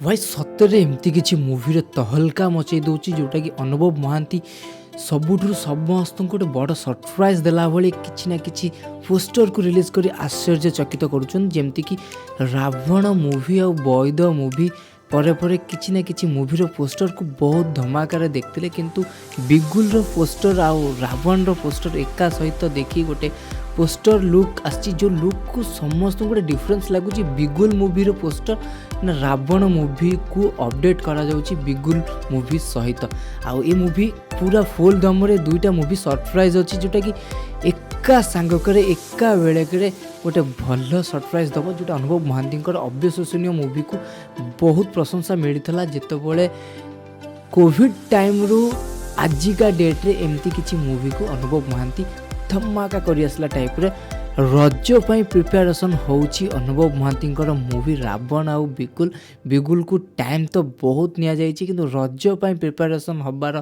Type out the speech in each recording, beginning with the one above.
ଭାଇ, ସତରେ ଏମିତି କିଛି ମୁଭିର ତହଲକା ମଚେଇ ଦେଉଛି, ଯେଉଁଟାକି ଅନୁଭବ ମହାନ୍ତି ସବୁଠାରୁ ସମସ୍ତଙ୍କୁ ଗୋଟେ ବଡ଼ ସରପ୍ରାଇଜ୍ ଦେଲା ଭଳି କିଛି ନା କିଛି ପୋଷ୍ଟରକୁ ରିଲିଜ୍ କରି ଆଶ୍ଚର୍ଯ୍ୟଚକିତ କରୁଛନ୍ତି। ଯେମିତିକି ରାବଣ ମୁଭି ଆଉ ବୈଦ ମୁଭି ପରେ ପରେ କିଛି ନା କିଛି ମୁଭିର ପୋଷ୍ଟରକୁ ବହୁତ ଧମାକାରେ ଦେଖିଥିଲେ, କିନ୍ତୁ ବିଗୁଲର ପୋଷ୍ଟର ଆଉ ରାବଣର ପୋଷ୍ଟର ଏକା ସହିତ ଦେଖି ଗୋଟେ ପୋଷ୍ଟର ଲୁକ୍ ଆସିଛି, ଯେଉଁ ଲୁକ୍କୁ ସମସ୍ତଙ୍କୁ ଗୋଟେ ଡିଫରେନ୍ସ ଲାଗୁଛି। ବିଗୁଲ ମୁଭିର ପୋଷ୍ଟର ନା ରାବଣ ମୁଭିକୁ ଅପଡ଼େଟ୍ କରାଯାଉଛି ବିଗୁଲ ମୁଭି ସହିତ। ଆଉ ଏ ମୁଭି ପୁରା ଫୁଲ୍ ଦମରେ ଦୁଇଟା ମୁଭି ସରପ୍ରାଇଜ୍ ଅଛି, ଯେଉଁଟାକି ଏକା ସାଙ୍ଗକରେ ଏକା ବେଳେକରେ ଗୋଟେ ଭଲ ସରପ୍ରାଇଜ୍ ଦେବ, ଯେଉଁଟା ଅନୁଭବ ମହାନ୍ତିଙ୍କର ଅବିଶ୍ୱସନୀୟ ମୁଭିକୁ ବହୁତ ପ୍ରଶଂସା ମିଳିଥିଲା ଯେତେବେଳେ କୋଭିଡ଼ ଟାଇମ୍ରୁ। ଆଜିକା ଡେଟ୍ରେ ଏମିତି କିଛି ମୁଭିକୁ ଅନୁଭବ ମହାନ୍ତି ଧମାକା କରି ଆସିଲା ଟାଇପ୍ରେ ରଜ ପାଇଁ ପ୍ରିପାରେସନ୍ ହେଉଛି ଅନୁଭବ ମହାନ୍ତିଙ୍କର ମୁଭି ରାବଣ ଆଉ ବିଗୁଲ। ବିଗୁଲକୁ ଟାଇମ୍ ତ ବହୁତ ନିଆଯାଇଛି, କିନ୍ତୁ ରଜ ପାଇଁ ପ୍ରିପାରେସନ୍ ହେବାର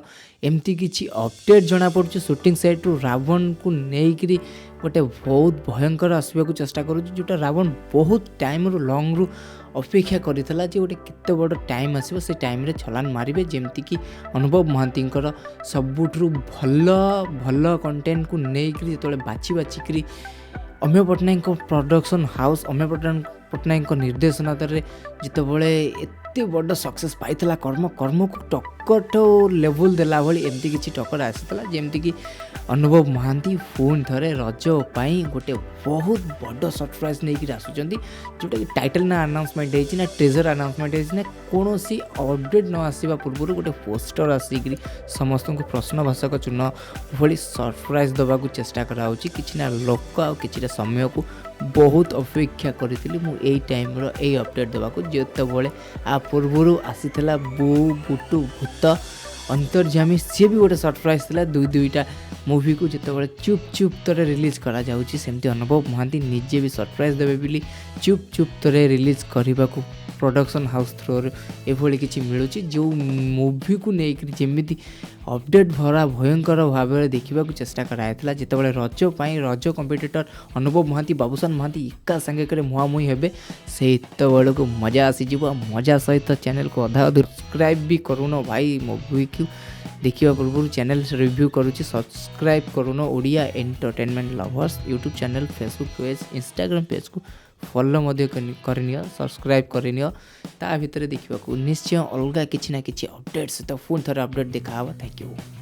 ଏମିତି କିଛି ଅପଡ଼େଟ୍ ଜଣାପଡ଼ୁଛି ସୁଟିଂ ସାଇଟ୍ରୁ। ରାବଣକୁ ନେଇକରି ଗୋଟେ ବହୁତ ଭୟଙ୍କର ଆସିବାକୁ ଚେଷ୍ଟା କରୁଛି, ଯେଉଁଟା ରାବଣ ବହୁତ ଟାଇମ୍ରୁ ଲଙ୍ଗରୁ ଅପେକ୍ଷା କରିଥିଲା ଯେ ଗୋଟେ କେତେ ବଡ଼ ଟାଇମ୍ ଆସିବ, ସେ ଟାଇମ୍ରେ ଛଲାଙ୍ଗ ମାରିବେ। ଯେମିତିକି ଅନୁଭବ ମହାନ୍ତିଙ୍କର ସବୁଠାରୁ ଭଲ ଭଲ କଣ୍ଟେଣ୍ଟକୁ ନେଇକରି ଯେତେବେଳେ ବାଛି ବାଛିକରି ଅମିୟ ପଟ୍ଟନାୟକଙ୍କ ପ୍ରଡକ୍ସନ୍ ହାଉସ୍, ଅମିୟ ପଟ୍ଟନାୟକଙ୍କ ନିର୍ଦ୍ଦେଶନାରେ ଯେତେବେଳେ ଏତେ ବଡ଼ ସକ୍ସେସ୍ ପାଇଥିଲା କର୍ମ, କର୍ମକୁ ଟକ୍କର ଲେଭେଲ୍ ଦେଲା ଭଳି ଏମିତି କିଛି ଟକ୍କର ଆସିଥିଲା। ଯେମିତିକି ଅନୁଭବ ମହାନ୍ତି ପୁଣି ଥରେ ରଜ ପାଇଁ ଗୋଟେ ବହୁତ ବଡ଼ ସରପ୍ରାଇଜ୍ ନେଇକରି ଆସୁଛନ୍ତି, ଯେଉଁଟାକି ଟାଇଟଲ୍ ନା ଆନାଉନ୍ସମେଣ୍ଟ ହେଇଛି, ନା ଟ୍ରେଜର ଆନାଉନ୍ସମେଣ୍ଟ ହେଇଛି, ନା କୌଣସି ଅପଡ଼େଟ୍ ନ ଆସିବା ପୂର୍ବରୁ ଗୋଟେ ପୋଷ୍ଟର ଆସିକରି ସମସ୍ତଙ୍କୁ ପ୍ରଶ୍ନବାଚକ ଚିହ୍ନ ଭଳି ସରପ୍ରାଇଜ୍ ଦେବାକୁ ଚେଷ୍ଟା କରାହେଉଛି। କିଛି ନା ଲୋକ ଆଉ କିଛିଟା ସମୟକୁ ବହୁତ ଅପେକ୍ଷା କରିଥିଲି ମୁଁ ଏଇ ଟାଇମ୍ର ଏଇ ଅପଡ଼େଟ୍ ଦେବାକୁ। ଯେତେବେଳେ ଆ ପୂର୍ବରୁ ଆସିଥିଲା ବୋଉ ବୁଟୁ ଭୂତ, ଅନ୍ତର୍ଯ୍ୟାମୀ, ସିଏ ବି ଗୋଟେ ସରପ୍ରାଇଜ୍ ଥିଲା। ଦୁଇ ଦୁଇଟା ମୁଭିକୁ ଯେତେବେଳେ ଚୁପ୍ ଚୁପ୍ ତରେ ରିଲିଜ୍ କରାଯାଉଛି, ସେମିତି ଅନୁଭବ ମହାନ୍ତି ନିଜେ ବି ସରପ୍ରାଇଜ୍ ଦେବେ ବୋଲି ଚୁପ୍ ଚୁପ୍ ତରେ ରିଲିଜ୍ କରିବାକୁ ପ୍ରଡକ୍ସନ୍ ହାଉସ୍ ଥ୍ରୋରୁ ଏଭଳି କିଛି ମିଳୁଛି, ଯେଉଁ ମୁଭିକୁ ନେଇକରି ଯେମିତି ଅପଡ଼େଟ୍ ଭରା ଭୟଙ୍କର ଭାବରେ ଦେଖିବାକୁ ଚେଷ୍ଟା କରାଯାଇଥିଲା। ଯେତେବେଳେ ରଜ ପାଇଁ ରଜ କମ୍ପିଟିଟର ଅନୁଭବ ମହାନ୍ତି, ବାବୁସାନ ମହାନ୍ତି ଏକା ସାଙ୍ଗରେ ମୁହାଁମୁହିଁ ହେବେ, ସେତେବେଳକୁ ମଜା ଆସିଯିବ। ଆଉ ମଜା ସହିତ ଚ୍ୟାନେଲକୁ ଅଧା ଅଧୁ ସବସ୍କ୍ରାଇବ୍ ବି କରୁନ ଭାଇ। ମୁଭିକୁ ଦେଖିବା ପୂର୍ବରୁ ଚ୍ୟାନେଲ୍ ରିଭ୍ୟୁ କରୁଛି, ସବସ୍କ୍ରାଇବ୍ କରୁନ। Odia entertainment lovers YouTube channel, Facebook page, Instagram ପେଜ୍କୁ follow ମଧ୍ୟ କରିନିଅ, ସବସ୍କ୍ରାଇବ୍ କରିନିଅ। ତା ଭିତରେ ଦେଖିବାକୁ ନିଶ୍ଚୟ ଅଲଗା କିଛି ନା କିଛି ଅପଡ଼େଟ୍ ସହିତ ପୁଣି ଥରେ ଅପଡ଼େଟ୍ ଦେଖାହେବ। Thank you.